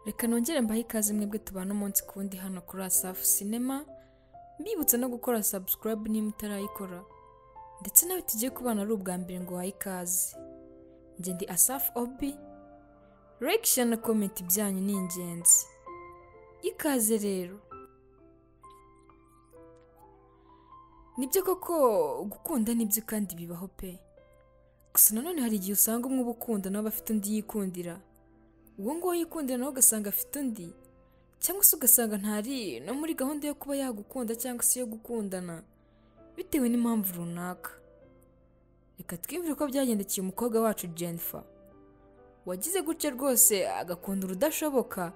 Reka nongere mbahe ikaze mwebwe tubana umunsi ku wundi hano kuri Asafu Cinema, mbibutsa no gukora subscribe niba utarayikora, ndetse nawe tugiye kubana ari ubwa mbere ngo uhaye ikaze. Njye ndi Asafu Obi, like, share na comment byanyu ni ingenzi. Ikaze rero. Nibyo koko gukunda nibyo kandi bibaho pe. Gusa nanone hari igihe usanga umwe uba ukunda nawe afite undi yikundira. Uwo nguwo yikundira nawe ugasanga afite undi, cyangwa se ugasanga ntari no muri gahunda yo kuba yagukunda cyangwa se yo gukundana, bitewe n'impamvu runaka. Reka twiyumvire uko byagendekeye umukobwa wacu Jennifer, wagize gutya rwose agakunda urudashoboka,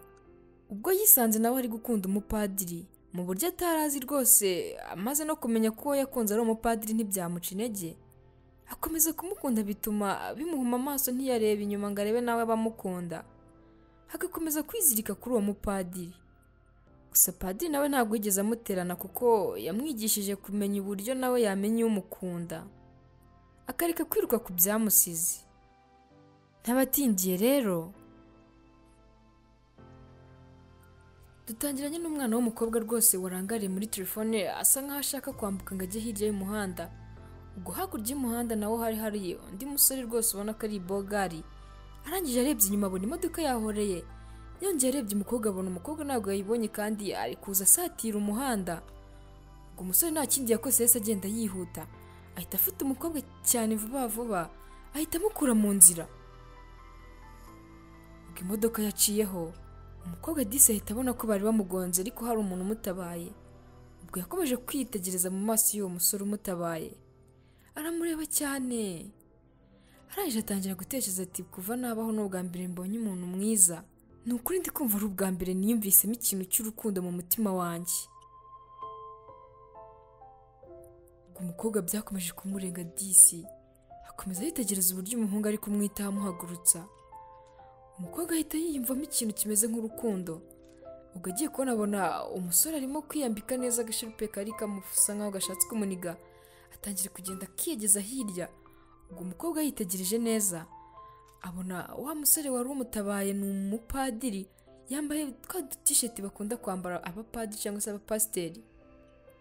ubwo yisanze nawe ari gukunda umupadiri mu buryo atari azi rwose. Amaze no kumenya ko uwo yakunze ari umupadiri ntibyamuca intege, akomeza kumukunda bituma bimuhuma amaso ntiyareba inyuma ngo arebe nawe abamukunda, agakomeza kwizirika kuri uwo mupadiri. Gusa padiri nawe ntabwo yigeze amuterana kuko yamwigishije kumenya uburyo nawe yamenya umukunda, akareka kwiruka ku byamusize. Ntabatindiye rero, dutangiranye n'umwana w'umukobwa rwose warangariye muri telefone, asa nkaho ashaka kwambuka ngo ajye hirya y'umuhanda. Ubwo hakurya y'umuhanda nawo hari hari undi musore rwose ubona ko ari ibogari. Arangije arebye inyuma abona imodoka yahoreye, yongeye arebye umukobwa abona umukobwa ntabwo yayibonye kandi ari kuza asatira umuhanda. Ubwo umusore nta kindi yakoze yahise agenda yihuta, ahita afata umukobwa cyane vuba vuba, ahita amukura mu nzira. Ubwo imodoka yaciyeho, umukobwa disi ahita abona ko bari bamugonze ariko hari umuntu umutabaye. Ubwo yakomeje kwitegereza mu maso y'uwo musore umutabaye, aramureba cyane. Arangije atangira gutekereza ati kuva nabaho ni ubwa mbere mbonye umuntu mwiza, ni ukuri ndi kumva ari ubwa mbere niyumvisemo ikintu cy'urukundo mu mutima wanjye. Ubwo umukobwa byakomeje kumurenga disi, akomeza yitegereza uburyo umuhungu ari kumwitaho amuhagurutsa. Umukobwa ahita yiyumvamo ikintu kimeze nk'urukundo. Ubwo agiye kubona abona umusore arimo kwiyambika neza agasharupe kari kamusa nkaho gashatse kumuniga, atangira kugenda akiyegeza hirya. Ubwo umukobwa yitegereje neza abona wa musore wari umutabaye ni umupadiri, yambaye twa dutisheti bakunda kwambara abapadiri cyangwa se abapasiteri.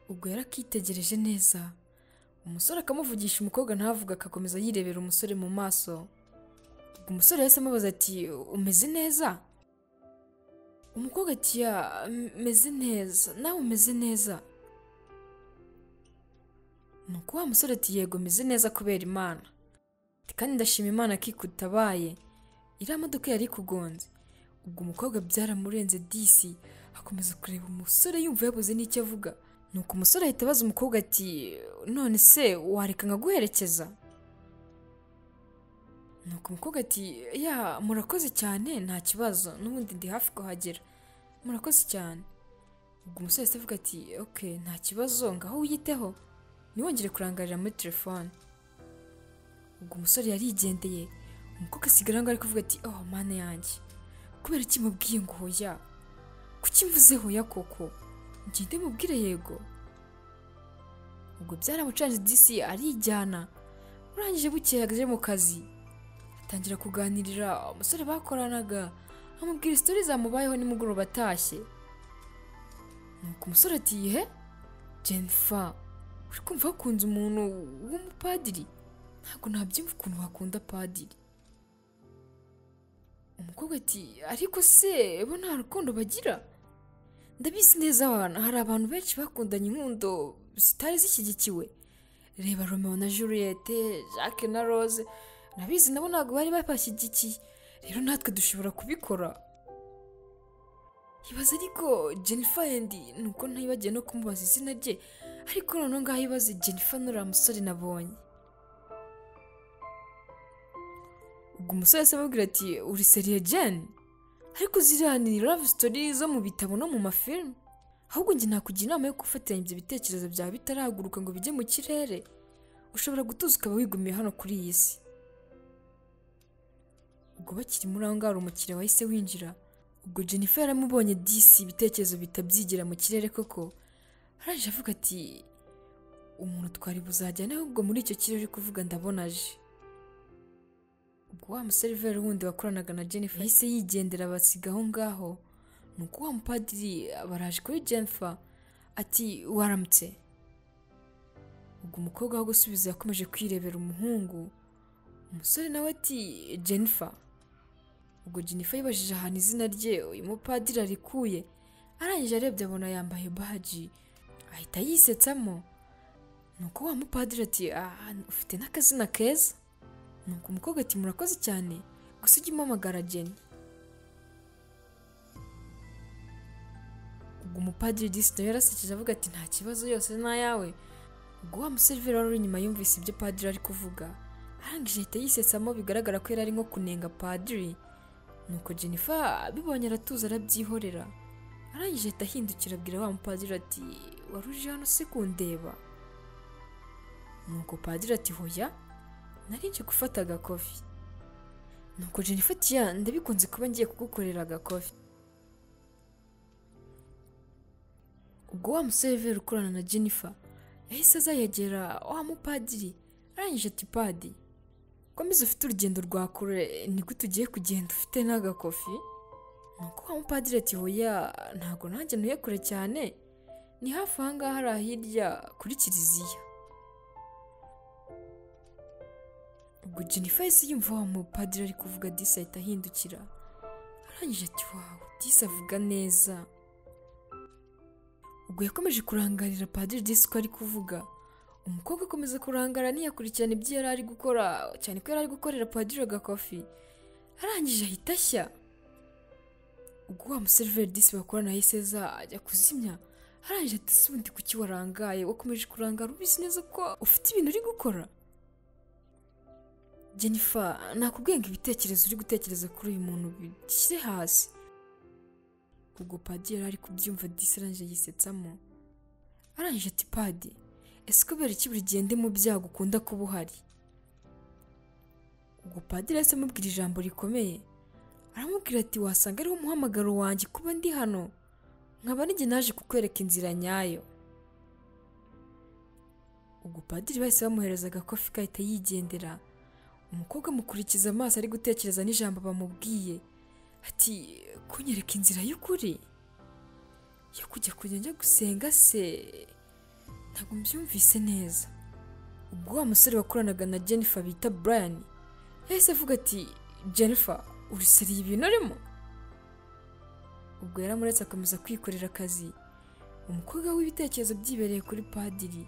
Ubwo yarakitegereje neza, umusore akamuvugisha umukobwa ntavuga, akakomeza yirebera umusore mu maso. Ubwo umusore yahise amubaza ati umeze neza? Umukobwa ati ya meze neza, nawe umeze neza? Nuko wa musore ati yego meze neza kubera Imana, kandi ndashima Imana ko ikutabaye, iriya modoka yari ikugonze. Ubwo umukobwa byaramurenze disi, akomeza kureba umusore yumva yabuze n'icyo avuga. Nuko umusore ahita abaza umukobwa ati none se wareka nkaguherekeza? Nuko umukobwa ati ya murakoze cyane nta kibazo, n'ubundi ndi hafi kuhagera, murakoze cyane. Ubwo umusore ahita avuga ati ok nta kibazo, ngaho wiyiteho ntiwongere kurangarira muri telefone. Ubwo umusore yarigendeye, umukobwa asigara aho ngaho ari kuvuga ati oh mana yanjye, kubera iki mubwiye ngo hoya? Kuki mvuze hoya koko? Ngende mubwire yego. Ubwo byaramucanze disi arijyana. Urangije bukeye ageze mu kazi, atangira kuganirira umusore bakoranaga, amubwira isitori zamubayeho nimugoroba atashye. Nuko umusore ati he Jennifer, uri kumva wakunze umuntu w'umupadiri? Ntabwo nabyumva ukuntu wakunda padiri. Umukobwa ati ariko se bo nta rukundo bagira? Ndabizi neza abantu, hari abantu benshi bakundanye inkundo zitari zishyigikiwe. Reba Romeo na Juliette, Jacques na Rose, nabizi nabo ntabwo bari babashyigikiye, rero natwe dushobora kubikora. Ibaze ariko Jennifer yendi, nuko ntibagiye no kumubaza izina rye, ariko noneho ngaho ibaze Jennifer n'uriya musore nabonye. Ubwo umusore se amubwira ati uri seriye Jen? Ariko ziriya ni love story zo mu bitabo no mu mafilm. Ahubwo njye nakugira inama yo gufatanya ibyo bitekerezo byawe bitarahaguruka ngo bijye mu kirere. Ushobora gutuza ukaba wigumiye hano kuri iyi si. Ubwo bakiri muri aho ngaho hari umukiriya wahise winjira. Ubwo Jennifer yaramubonye disi ibitekerezo bitabyigira mu kirere koko. Arangije avuga ati umuntu twari buzajyane ahubwo muri icyo kirere uri kuvuga ndabona aje. Ubwo wa museriveri wundi wakoranaga na Jennifer yahise yigendera basiga aho ngaho. Nuko wa mupadiri baraje kuri Jennifer ati waramutse. Ubwo umukobwa aho gusubiza yakomeje kwirebera umuhungu. Umusore nawe ati Jennifer. Ubwo Jennifer yibajije ahantu izina rye uyu mupadiri arikuye, arangije arebye abona yambaye baji ahita yisetsamo. Nuko wa mupadiri ati ufite n'akazina keza. Nuko umukobwa ati murakoze cyane, gusa ujye umpamagara Jenny. Ubwo umupadiri disi nawe yarasekeje avuga ati nta kibazo yose n'ayawe. Ubwo wa museriveri wari uri inyuma yumvise ibyo padiri ari kuvuga, arangije ahita yisetsamo, bigaragara ko yari ari nko kunenga padiri. Nuko Jennifer abibonye aratuza arabyihorera, arangije ahita ahindukira abwira wa mupadiri ati wari uje hano se kundeba? Nuko padiri ati hoya, nari nje gufata agakofi. Nuko Jennifer ati ya ndabikunze kuba ngiye kugukorera agakofi. Ubwo wa museriveri ukorana na Jennifer yahise aza yegera wa mupadiri, arangije ati padi, komeza ufite urugendo rwa kure, ni gute ugiye kugenda ufite n'agakofi? Nuko wa mupadiri ati hoya, ntabwo nanjye ntuye kure cyane, ni hafi aha ngaha hari hirya kuri kiliziya. Ubwo Jennifer yahise yumva wa mupadiri ari kuvuga disi ahita ahindukira, arangije ati wawu, disi avuga neza. Ubwo yakomeje kurangarira padiri disi ko ari kuvuga. Umukobwa akomeza kurangara ntiyakurikirana ibyo yari ari gukora, cyane ko yari ari gukorera padiri agakofi. Arangije ahita ashya. Ubwo wa museriveri disi bakorana yahise aza ajya kuzimya, arangije ati ese ubundi kuki warangaye, wakomeje kurangara ubizi neza ko ufite ibintu uri gukora? Jennifer, nakubwiye ngo ibitekerezo uri gutekereza kuri uyu muntu bishyire hasi. Ubwo padiri yari ari kubyumva disi arangije yisetsamo, arangije ati padi, ese kubera iki buri gihe ndi mu byago ukunda kuba uhari? Ubwo padiri yahise amubwira ijambo rikomeye, aramubwira ati wasanga ariwo umuhamagaro wanjye kuba ndi hano, nkaba nijye naje kukwereka inzira nyayo. Ubwo padiri bahise bamuhereza agakofi kahita yigendera. Umukobwa amukurikiza amaso ari gutekereza n'ijambo bamubwiye, ati kunyereka inzira y'ukuri yo kujya njya gusenga se ntabwo mbyumvise neza. Ubwo wa musore wakoranaga na Jennifer bita Brian yahise avuga ati Jennifer, uriseriye ibintu urimo? Ubwo yaramuretse akomeza kwikorera akazi. Umukobwa w'ibitekerezo byibereye kuri padiri,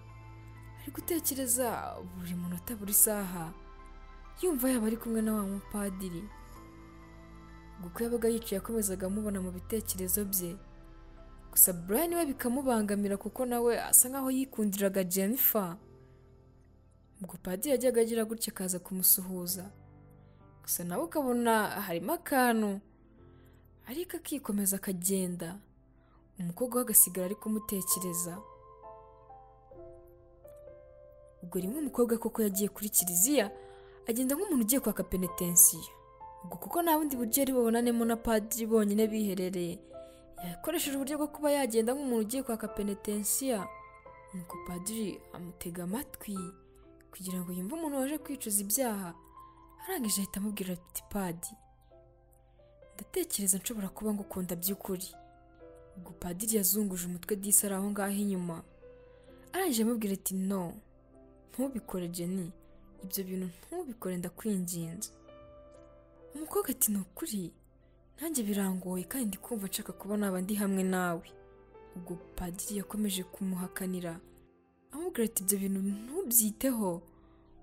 ari gutekereza buri munota buri saha, yumva yaba ari kumwe na wa mupadiri. Ubwo yabaga yicaye yakomezaga amubona mu bitekerezo bye. Gusa Brian we bikamubangamira kuko nawe asa nkaho yikundiraga Jennifer. Ubwo padiri yajyaga agira gutya akaza kumusuhuza, gusa nawe ukabona harimo akantu, ariko akikomeza akagenda. Umukobwa we agasigara ari kumutekereza. Ubwo rimwe umukobwa koko yagiye kuri kiliziya, agenda nk'umuntu ugiye kwaka penetensiyo. Ubwo kuko nta bundi buryo yari bubonanemo na padiri bonyine biherereye, yakoresheje uburyo bwo kuba yagenda nk'umuntu ugiye kwaka penetensiya. Nuko padiri amutega amatwi kugira ngo yumve umuntu waje kwicuza ibyaha. Arangije ahita amubwira ati padi, ndatekereza nshobora kuba ngukunda by'ukuri. Ubwo padiri yazunguje umutwe disi ari aho ngaho inyuma, arangije amubwira ati no, ntubikore Jenny, ibyo bintu ntubikore ndakwinginze. Umukobwa ati ni ukuri nanjye birangoye kandi ndi kumva nshaka kuba naba ndi hamwe nawe. Ubwo padiri yakomeje kumuhakanira amubwira ati ibyo bintu ntubyiteho,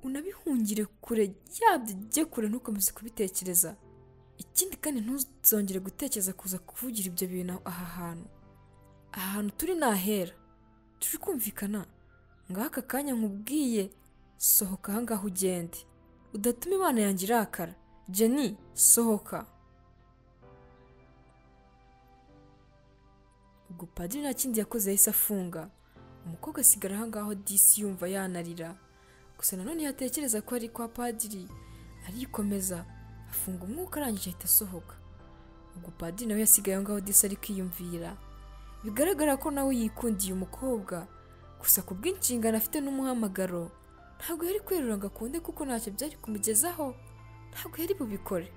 unabihungire kure yabyo ujye kure, ntukomeze kubitekereza. Ikindi kandi ntuzongere gutekereza kuza kuvugira ibyo bintu aha hantu. Aha hantu turi nahera, turi kumvikana. Ngaho aka kanya nkubwiye, sohoka aha ngaho ugende, udatuma Imana yanjye irakara. Jenny, sohoka. Ubwo padiri nta kindi yakoze yahise afunga. Umukobwa asigara aho ngaho disi yumva yanarira. Gusa nanone yatekereza ko ari kwa padiri, arikomeza afunga umwuka arangije ahita asohoka. Ubwo padiri nawe yasigaye aho ngaho disi ari kwiyumvira, bigaragara ko nawe yikundiye umukobwa. Gusa ku bw'inshingano afite n'umuhamagaro, ntabwo yari kwerura ngo akunde kuko ntacyo byari kumugezaho. Ntabwo yari bubikore.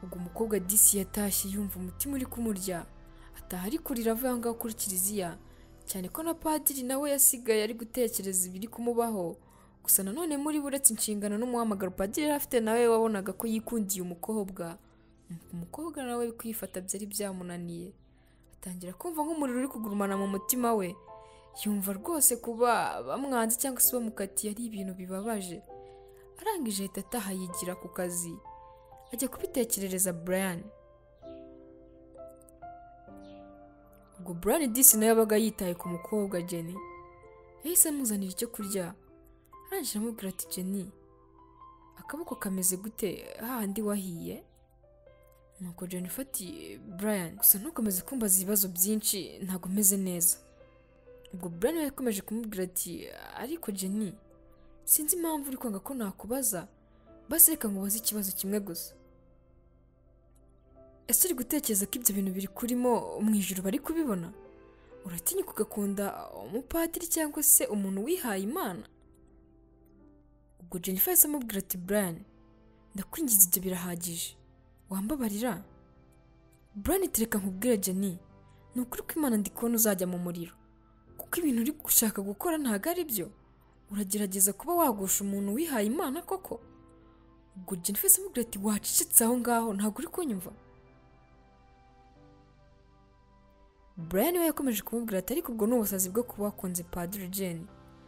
Ubwo umukobwa disi yatashye yumva umutima uri kumurya, ataha ari kurira avuye aho ngaho kuri kiliziya, cyane ko na padiri nawe yasigaye ari gutekereza ibiri kumubaho. Gusa nanone muri buretse inshingano n'umuhamagaro padiri yari afite, nawe wabonaga ko yikundiye umukobwa. Umukobwa nawe kwifata byari byamunaniye, atangira kumva nk'umuriro uri kugurumana mu mutima we, yumva rwose kuba bamwanze cyangwa se bamukatiye ari ibintu bibabaje. Arangije ahita ataha yigira ku kazi, ajya kubitekerereza Brian. Ubwo Brian disi nawe yabaga yitaye ku mukobwa Jenny, yahise amuzanira icyo kurya, arangije amubwira ati Jenny, akaboko kameze gute hahandi wahiye? Nuko Jennifer ati Brian, gusa ntukomeze kumbaza ibibazo byinshi, ntabwo meze neza. Ubwo Brian yakomeje kumubwira ati ariko Jenny, sinzi impamvu uri kwanga ko nakubaza, basi reka nkubaze ikibazo kimwe gusa. Ese uri gutekereza ko ibyo bintu biri kurimo mu ijuru bari kubibona? Uratinyuka ugakunda umupadiri cyangwa se umuntu wihaye Imana? Ubwo Jennifer yahise amubwira ati Brian, ndakwingiza ibyo birahagije, wambabarira? Brian ati reka nkubwire Jenny, ni ukuri ko Imana ndi kubona uzajya mu muriro, kuko ibintu uri gushaka gukora ntabwo ari byo. Uragerageza kuba wagusha umuntu wihaye Imana koko? Ubwo Jennifer yahise amubwira ati wacecetse aho ngaho, ntabwo uri kunyumva? Brian we yakomeje kumubwira ati ariko ubwo ni ubusazi bwo kuba wakunze Padiri Jenny,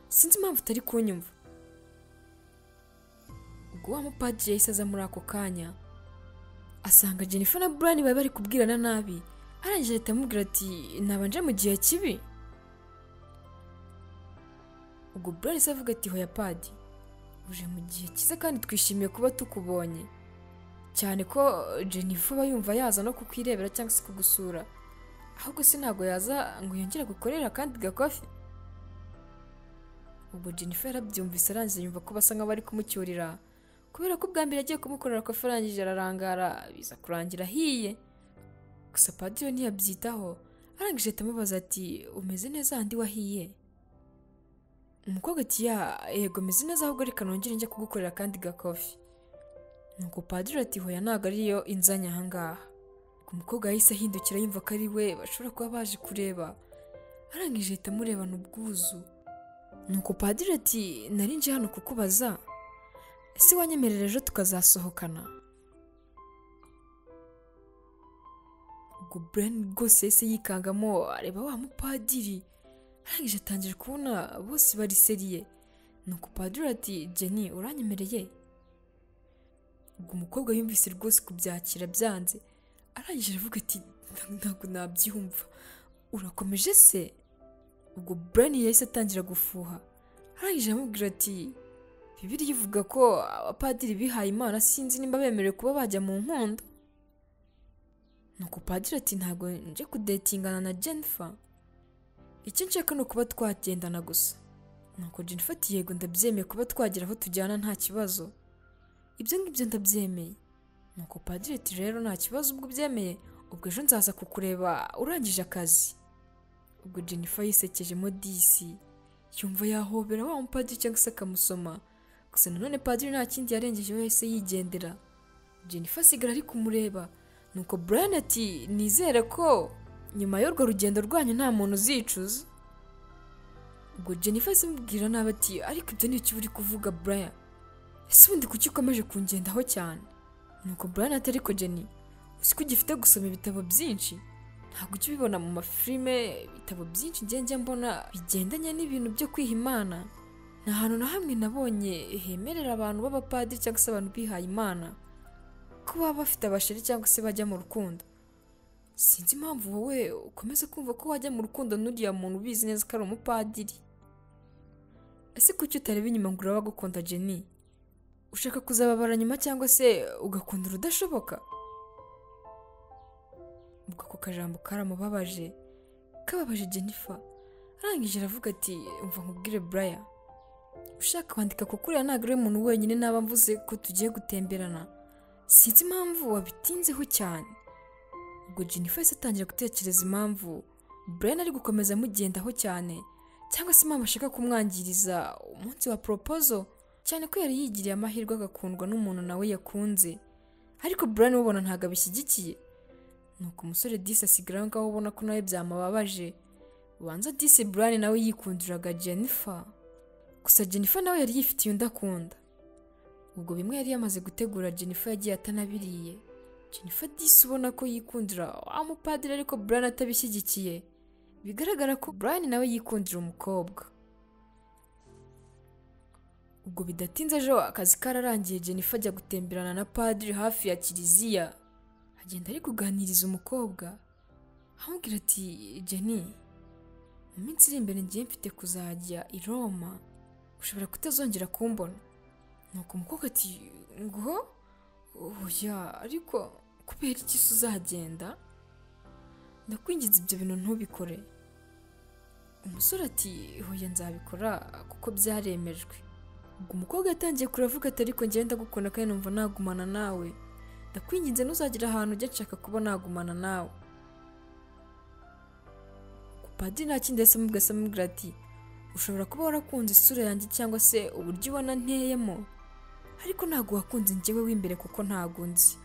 sinzi impamvu utari kunyumva. Ubwo wa mupadiri yahise aza muri ako kanya, asanga Jennifer na Brian bari bari kubwirana nabi, arangije ahita amubwira ati nabanje mu gihe kibi. Ubwo Brian yahise avuga ati hoya padi, uje mu gihe cyiza kandi twishimiye kuba tukubonye, cyane ko Jennifer aba yumva yaza no kukwirebera cyangwa se kugusura, ahubwo se ntabwo yaza ngo yongere gukorera kandi gakofi. Ubwo Jennifer yarabyumvise arangije yumva ko basa nk'abari kumucyurira, kubera ko ubwa mbere agiye kumukorera kofi arangije ararangara, biza kurangira ahiye. Gusa padiri we ntiyabyitaho, arangije ahita amubaza ati umeze neza handi wahiye? Umukobwa ati ya yego meze neza, ahubwo reka nongere njye kugukorera kandi gakofi. Nuko padiri ati hoya ntabwo ariyo inzanye aha ngaha. Umukobwa yahise ahindukira yumva ko ari we bashobora kuba baje kureba, arangije ahita amurebana ubwuzu. Nuko padiri ati nari nje hano kukubaza, ese wanyemerera ejo tukazasohokana? Ubwo Brian rwose yahise yikangamo areba wa mupadiri, arangije atangira kubona bose bari seriye. Nuko padiri ati Jenny uranyemereye? Ubwo umukobwa yumvise rwose kubyakira byanze, arangije aravuga ati ntabwo nabyumva, urakomeje se? Ubwo Brian yahise atangira gufuha, arangije aramubwira ati Bibiliya ivuga ko abapadiri bihaye Imana sinzi nimba bemerewe kuba bajya mu nkondo. Nuko padiri ati ntabwo nje kudetingana na Jennifer, icyo nshaka ni ukuba twagendana gusa. Nuko Jennifer ati yego ndabyemeye kuba twagera aho tujyana nta kibazo, ibyo ngibyo ndabyemeye. Nuko padiri ati rero nta kibazo ubwo ubyemeye, ubwo ejo nzaza kukureba urangije akazi. Ubwo Jennifer yisekejemo disi, yumva yahobera wa mupadiri cyangwa se akamusoma. Gusa nanone padiri nta kindi yarengeje, we yahise yigendera. Jennifer asigara ari kumureba. Nuko Brian ati nizere ko nyuma y'urwo rugendo rwanyu nta muntu uzicuza. Ubwo Jennifer yahise amubwira nabi ati ariko ibyo ni icyo uri kuvuga Brian, ese ubundi kuki ukomeje kungendaho cyane? Nuko Brian ati ariko Jenny, uzi ko ugifite gusoma ibitabo byinshi, ntabwo ujya ubibona mu mafilime, ibitabo byinshi njya mbona bigendanye n'ibintu byo kwiha Imana. Nta hantu na hamwe nabonye hemerera abantu b'abapadiri cyangwa se abantu bihaye Imana ko baba bafite abasheri cyangwa se bajya mu rukundo. Sinzi impamvu wowe ukomeza kumva ko wajya mu rukundo n'uriya muntu ubizi neza ko ari umupadiri. Ese kuki utareba inyuma ngo uraba agukunda Jenny? Ushaka kuzababara nyuma cyangwa se ugakunda urudashoboka? Ubwo ako kajambo karamubabaje, kababaje Jennifer. Arangije aravuga ati umva nkubwire Brian, ushaka kwandika kuko uriya ntabwo ari umuntu wenyine naba mvuze ko tugiye gutemberana, sinzi impamvu wabitinzeho cyane. Ubwo Jennifer yahise atangira gutekereza impamvu Brian ari gukomeza amugendaho cyane, cyangwa se impamvu ashaka kumwangiriza umunsi wa proposal, cyane ko yari yigiriye amahirwe agakundwa n'umuntu nawe yakunze, ariko Brian ubona ntabwo abishyigikiye. Nuko umusore disi asigara aho ngaho ubona ko nawe byamubabaje. Ubanza disi Brian nawe yikundiraga Jennifer, gusa Jennifer nawe yari yifitiye undi akunda. Ubwo bimwe yari yamaze gutegura Jennifer yagiye atanabiriye. Jennifer disi ubona ko yikundira wa mupadiri ariko Brian atabishyigikiye. Bigaragara ko Brian nawe yikundira umukobwa. Ubwo bidatinze ejo akazi kararangiye, Jennifer ajya gutemberana na padiri hafi ya kiliziya. Agenda ari kuganiriza umukobwa, amubwira ati Jenny, mu minsi iri imbere ngiye mfite kuzajya i Roma, ushobora kutazongera kumbona. Nuko umukobwa ati ngo oya, ariko kubera iki se uzagenda? Ndakwinginze ibyo bintu ntubikore. Umusore ati oya nzabikora kuko byaremejwe. Ubwo umukobwa yatangiye kuravuga ati ariko njyewe ndagukunda kandi numva nagumana nawe, ndakwinginze ntuzagira ahantu ujya nshaka kuba nagumana nawe. Padiri nta kindi yahise amubwira ati ushobora kuba warakunze isura yanjye cyangwa se uburyo ubona nteyemo, ariko ntabwo wakunze njyewe w'imbere kuko ntabwo nzi.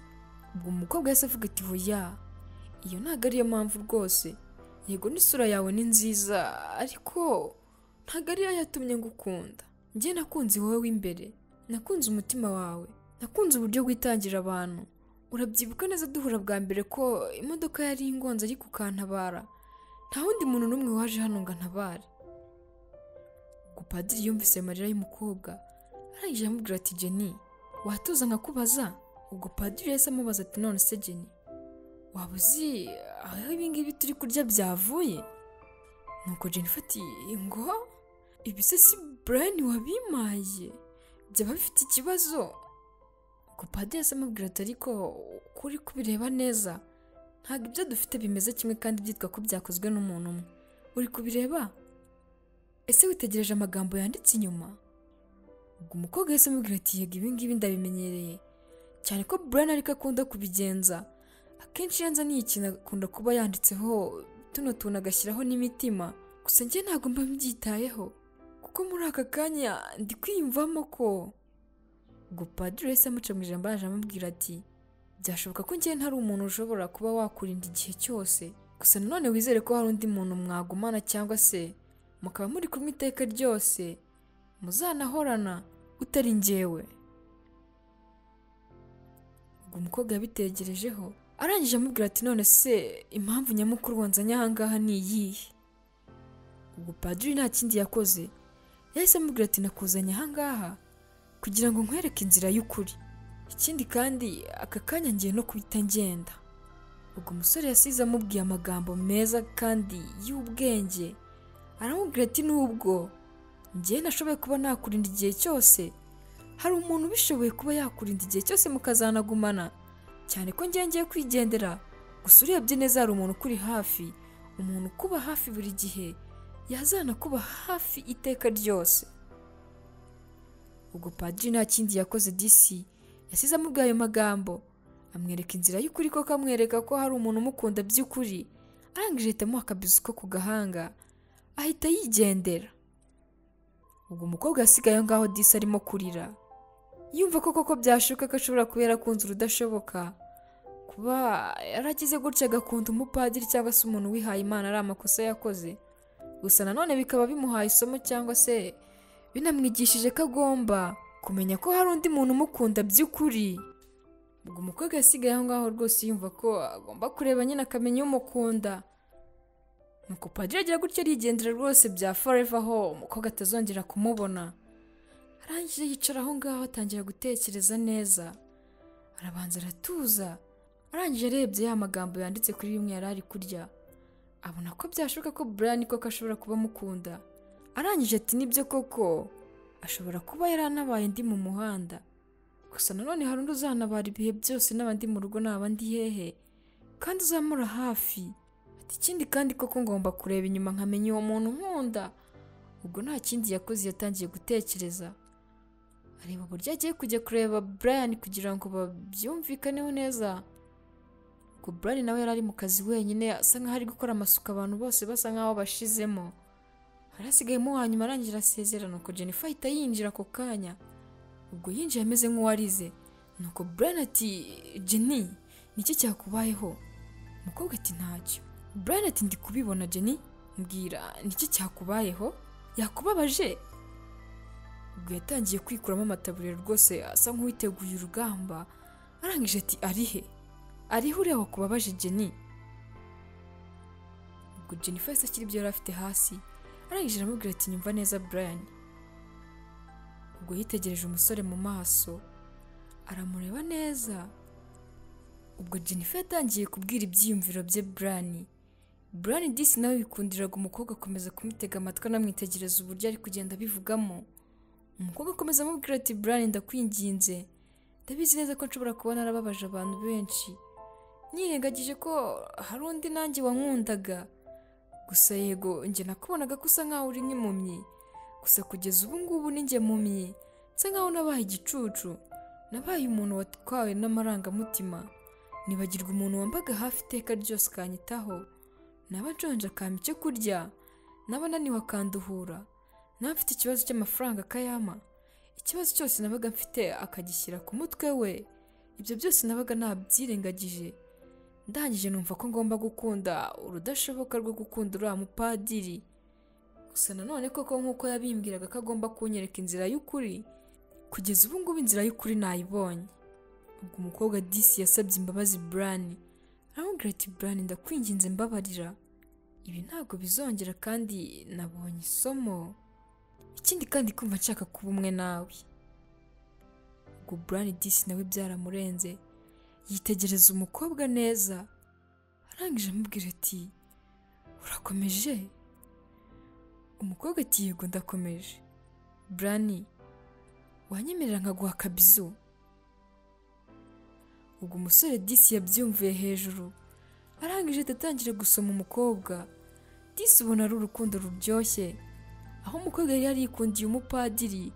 Ubwo umukobwa yahise avuga ati oya, iyo ntabwo ariyo mpamvu rwose, yego n'isura yawe ni nziza ariko ntabwo ariyo yatumye ngukunda. Njye nakunze wowe w'imbere, nakunze umutima wawe, nakunze uburyo witangira abantu. Urabyibuka neza duhura bwa mbere ko imodoka yari ingonze ariko ukantabara, nta wundi muntu n'umwe waje hano ngo antabare. Ubwo padiri yumvise amarira y'umukobwa, arangije aramubwira ati Jenny, watuza nkakubaza? Ubwo padiri yahise amubaza ati none se Jenny, waba uzi aho ibi ngibi turi kurya byavuye? Nuko Jennifer ati ngo ibi se si Brian wabimaye, byaba bifite ikibazo? Ubwo padiri yahise amubwira ati ariko kuri kubireba neza ntabwo ibyo dufite bimeze kimwe kandi byitwa ko byakozwe n'umuntu umwe. Uri kubireba? Ese witegereje amagambo yanditse inyuma? Ubwo umukobwa yahise amubwira ati yego ibi ngibi ndabimenyereye, cyane ko Brian ariko akunda kubigenza. Akenshi iyo anzaniye ikintu akunda kuba yanditseho tuno tuntu agashyiraho n'imitima, gusa njye ntabwo mba mbyitayeho kuko muri aka kanya ndi kwiyumvamo ko. Ubwo padiri yahise amuca mu ijambo araje amubwira ati byashoboka ko njye ntari umuntu ushobora kuba wakurinda igihe cyose, gusa nanone wizere ko hari undi muntu mwagumana cyangwa se mukaba muri kumwe iteka ryose, muzanahorana utari njyewe. Ubwo umukobwa yabitegerejeho arangije amubwira ati none se impamvu nyamukuru wanzanye aha ngaha ni iyihe? Ubwo padiri nta kindi yakoze, yahise amubwira ati nakuzanye aha ngaha kugira ngo nkwereke inzira y'ukuri, ikindi kandi aka kanya ngiye no kuhita ngenda. Ubwo umusore yasize amubwiye amagambo meza kandi y'ubwenge, aramubwira ati nubwo njye nashoboye kuba nakurinda igihe cyose, hari umuntu ubishoboye kuba yakurinda igihe cyose mukazanagumana, cyane ko njye ngiye kwigendera, gusa urebye neza hari umuntu ukuri hafi, umuntu ukuba hafi buri gihe, yazanakuba hafi iteka ryose. Ubwo padiri nta kindi yakoze disi, yasize amubwiye ayo magambo, amwereka inzira y'ukuri koko, amwereka ko hari umuntu umukunda by'ukuri, arangije ahita amuha akabizu ko ku gahanga, ahita yigendera. Ubwo umukobwa yasigaye aho ngaho disi arimo kurira, yumva ko koko byashoboka ko ashobora kuba yarakunze urudashoboka, kuba yaragize gutya agakunda umupadiri cyangwa se umuntu wihaye Imana ari amakosa yakoze, gusa nanone bikaba bimuhaye isomo cyangwa se binamwigishije ko agomba kumenya ko hari undi muntu umukunda by'ukuri. Ubwo umukobwa yasigaye aho ngaho rwose yumva ko agomba kureba nyine akamenya umukunda. Nuko padiri agira gutya arigendera rwose bya forever aho umukobwa atazongera kumubona. Arangije yicara aho ngaho atangira gutekereza neza, arabanza aratuza, arangije arebye ya magambo yanditse kuri bimwe yari ari kurya, abona ko byashoboka ko Brian koko ashobora kuba amukunda. Arangije ati nibyo koko ashobora kuba yaranabaye ndi mu muhanda, gusa nanone hari undi uzanabara ibihe byose naba ndi mu rugo naba ndi hehe, kandi uzamura hafi. Ati ikindi kandi koko ngomba kureba inyuma nkamenya uwo muntu nkunda. Ubwo nta kindi yakoze, yatangiye gutekereza areba uburyo agiye kujya kureba Brian kugira ngo babyumvikaneho neza. Ubwo Brian nawe yari ari mu kazi wenyine, asa nkaho ari gukora amasuku, abantu bose basa nkaho bashizemo. Harasigayemo uwa nyuma arangije arasezera, nuko Jennifer ahita yinjira ako kanya. Ubwo yinjiye ameze nk'uwarize, nuko Brian ati Jenny niki cyakubayeho? Umukobwa ati ntacyo. Brian ati ndi kubibona Jenny, mbwira niki cyakubayeho? Yakubabaje? Ubwo yatangiye kwikuramo amataburiya rwose asa nk'uwiteguye urugamba, arangije ati arihe? Arihe uriya wakubabaje Jenny? Ubwo Jennifer yahise ashyira ibyo yari afite hasi, arangije aramubwira ati nyumva neza Brian. Ubwo yitegereje umusore mu maso, aramureba neza. Ubwo Jennifer yatangiye kubwira ibyiyumviro bye Brian. Brian disi nawe bikundiraga umukobwa akomeza kumutega amatwi anamwitegereza uburyo ari kugenda abivugamo. Umukobwa akomeza amubwira ati Brian ndakwinginze, ndabizi neza ko nshobora kuba narababaje abantu benshi, nirengagije ko hari undi nanjye wankundaga, gusa yego njye nakubonaga ko usa nkaho uri nk'impumyi, gusa kugeza ubu ngubu ni njye mpumyi, nsa nkaho nabaye igicucu, nabaye umuntu watwawe n'amarangamutima, nibagirwa umuntu wambaga hafi iteka ryose akanyitaho, naba nshonje akampa icyo kurya, naba naniwe akanduhura, naba mfite ikibazo cy'amafaranga akayampa, ikibazo cyose nabaga mfite akagishyira ku mutwe we, ibyo byose nabaga nabyirengagije. Ndangije numva ko ngomba gukunda urudashoboka rwo gukunda uriya mupadiri. Gusa nanone koko nk'uko yabimbwiraga ko agomba kunyereka inzira y'ukuri, kugeza ubu ngubu inzira y'ukuri nayibonye. Ubwo umukobwa disi yasabye imbabazi Brian, aramubwira ati Brian ndakwinginze mbabarira, ibi ntabwo bizongera kandi nabonye isomo, ikindi kandi kumva nshaka kuba umwe nawe. Ubwo Brian disi nawe byaramurenze, yitegereza umukobwa neza, arangije amubwira ati urakomeje? Umukobwa ati yego ndakomeje. Brian wanyemerera nkaguha akabizu? Ubwo umusore disi yabyumviye hejuru, arangije atangira gusoma umukobwa. Disi ubona ari urukundo ruryoshye, aho umukobwa yari yarikundiye umupadiri,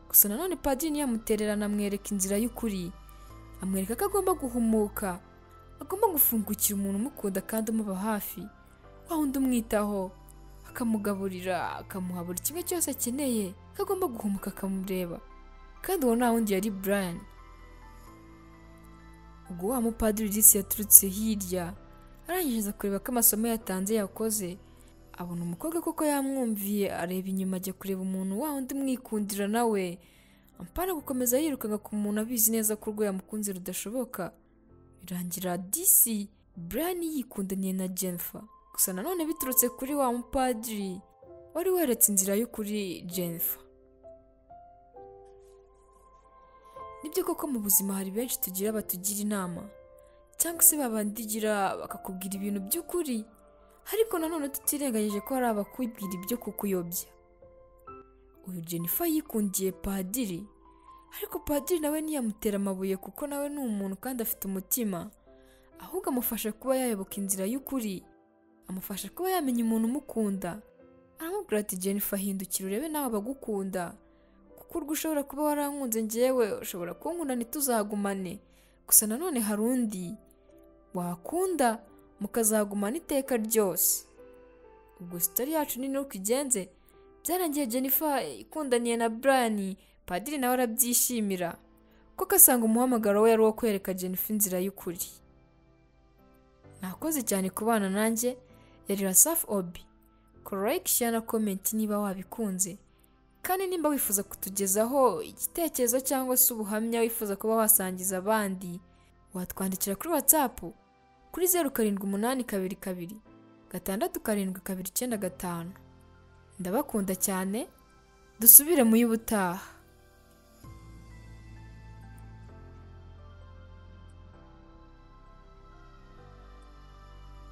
gusa nanone padiri ntiyamutererana amwereka inzira y'ukuri, amwereka ko agomba guhumuka, agomba gufungukira umuntu umukunda kandi umuba hafi, wa wundi umwitaho, akamugaburira, akamuha buri kimwe cyose akeneye, ko agomba guhumuka akamureba, kandi uwo nta wundi yari Brian. Ubwo wa mupadiri disi yaturutse hirya, arangije aza kureba ko amasomo yatanze yakoze, abona umukobwa koko yamwumviye, areba inyuma ajya kureba umuntu wa wundi umwikundira nawe, ampana gukomeza yirukanka ku muntu abizi neza ko urwo yamukunze rudashoboka. Birangira disi Brian yikundaniye na Jennifer, gusa nanone biturutse kuri wa mupadiri wari weretse inzira y'ukuri Jennifer. Nibyo koko mu buzima hari benshi tugira batugira inama, cyangwa se babandigira bakakubwira ibintu by'ukuri, ariko nanone tutirengagije ko hari abakubwira ibyo kukuyobya. Uyu Jennifer yikundiye padiri, ariko padiri nawe ntiyamutera amabuye kuko nawe ni umuntu kandi afite umutima, ahubwo amufasha kuba yayoboka inzira y'ukuri, amufasha kuba yamenya umuntu umukunda. Aramubwira ati Jennifer hindukira urebe nawe abagukunda, kuko urwo ushobora kuba warankunze njyewe ushobora kunkunda ntituzagumane, gusa nanone hari undi wakunda mukazagumana iteka ryose. Ubwo sitori yacu ni nuko igenze, byarangiye Jennifer ikundaniye na Brian, padiri nawe arabyishimira, kuko asanga umuhamagaro we ari uwo kwereka Jennifer inzira y'ukuri. Nakoze cyane kubana nanjye, yari Rasafu Obi. Kora like, share na comment niba wabikunze, kandi nimba wifuza kutugezaho igitekerezo cyangwa se ubuhamya wifuza kuba wasangiza abandi, watwandikira kuri WhatsApp kuri 0782 672 95. Ndabakunda cyane, dusubire mu y'ubutaha.